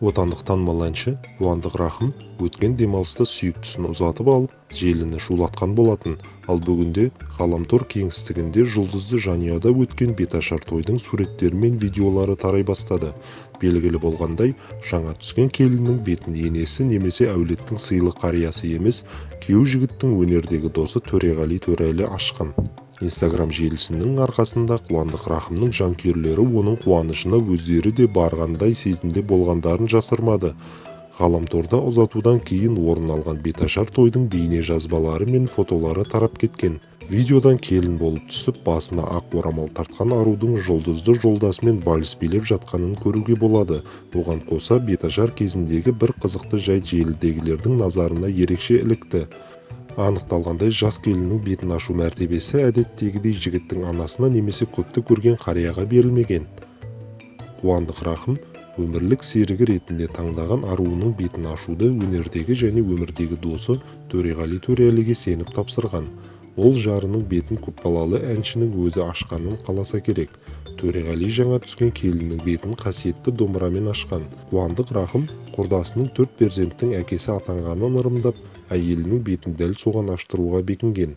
Отандық танымал әнші Қуандық Рахым өткен демалыста сүйіктісін ұзатып алып, желіні шулатқан болатын. Ал бүгінде ғаламтор кеңістігінде жұлдызды жанұяда өткен беташар тойдың суреттері мен видеолары тарай бастады. Белгілі болғандай, жаңа түскен келіннің бетін енесі немесе әулеттің сыйлы қариясы емес, күйеу жігіттің өнердегі досы Төреғали Төреәлі ашқан. Инстаграм желісінің арқасында Қуандық Рахымның жанкүйерлері оның қуанышына өздері де барғандай сезімде болғандарын жасырмады. Ғаламторда ұзатудан кейін орын алған беташар тойдың бейне жазбалары мен фотолары тарап кеткен. Видеодан келін болып түсіп, басына ақ орамал тартқан арудың жұлдызды жолдасымен вальс билеп жатқанын көруге болады. Оған қоса беташар кезіндегі бір қызықты жайт желідегілердің назарына ерекше ілікті. Анықталғандай, жас келіннің бетін ашу мәртебесі әдеттегідей жігіттің анасына немесе көпті көрген қарияға берілмеген. Қуандық Рахым өмірлік серігі ретінде таңдаған аруының бетін ашуды өнердегі және өмірдегі досы Төреғали Төреәліге сеніп тапсырған. Ол жарының бетін көпбалалы әншінің өзі ашқанын қаласа керек. Төреғали жаңа түскен келіннің бетін қасиетті домбырамен ашқан. Қуандық Рахым құрдасының төрт перзенттің әкесі атанғанын ырымдап, әйелінің бетін дәл соған аштыруға бекінген.